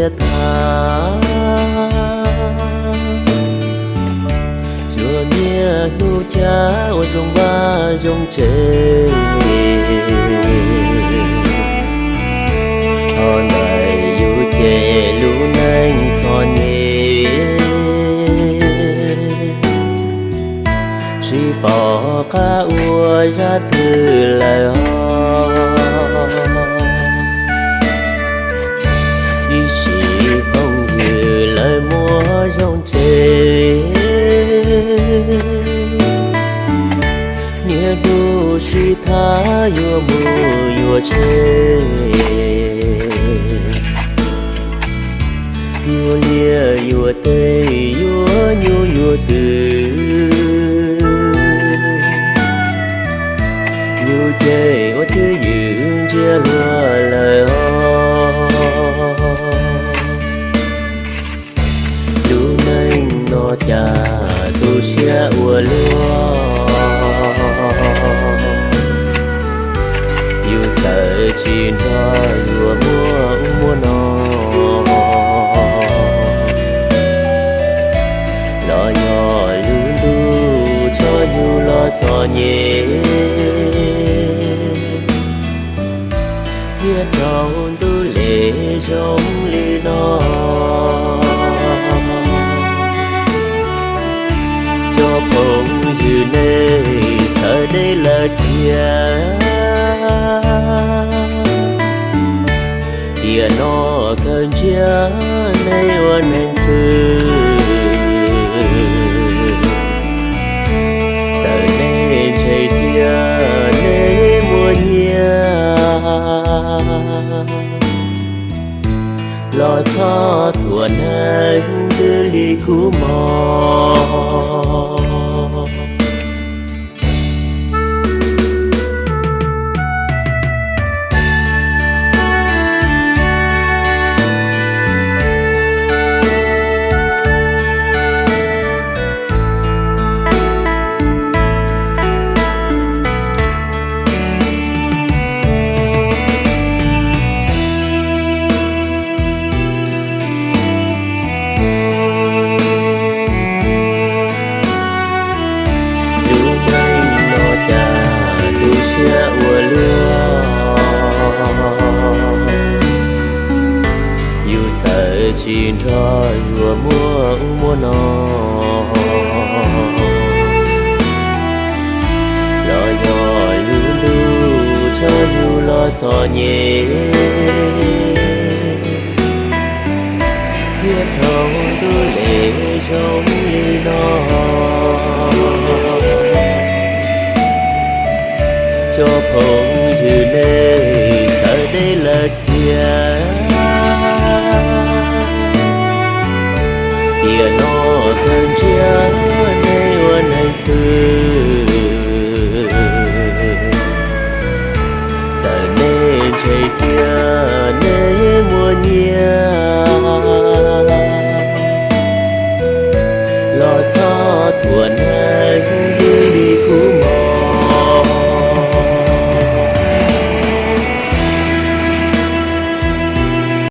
thiab tag. Tsuas niaj hnub cav ua zoo vaj zoo tsev, ho ntawm yus ces lub neej txom nyem. Tsis pom qab ua zaj twg lawm ho, ib sim phooj ywg lawv muaj zoo tsev. Niaj hnub sib thab yuav mus yuav tshev, yuav liaj yuav teb yuav nyuj yuav twm. Yus ces ua twj ywm ntsiab luag lawm os. Lub neej no cas tu siab ua luaj, yus txawm tsis nrog luag muaj ub muaj no, los yog lub ntuj tso yus los txom nyem, thiaj raug ntuj les zoo li no. Cov phooj ywg nej txawm deb lawm tiag, tiam no kawg ntsiab nej ua neeg xwb. Txawm nej ntse thiab nej muaj nyiaj, los txhob thuam neeg twg li kub mog. Lub neej no cas tu siab ua luaj, yus txawm tsis nrog luag muaj ub muaj no, los yog lub ntuj tso yus los txom nyem, thiaj raug ntuj les zoo li no. Cov phooj ywg nej txawm deb lawm tiag, tiam no kawg ntsiab nej ua neeg xwb. Txawm nej ntse thiab nej muaj nyiaj, los txhob thuam neeg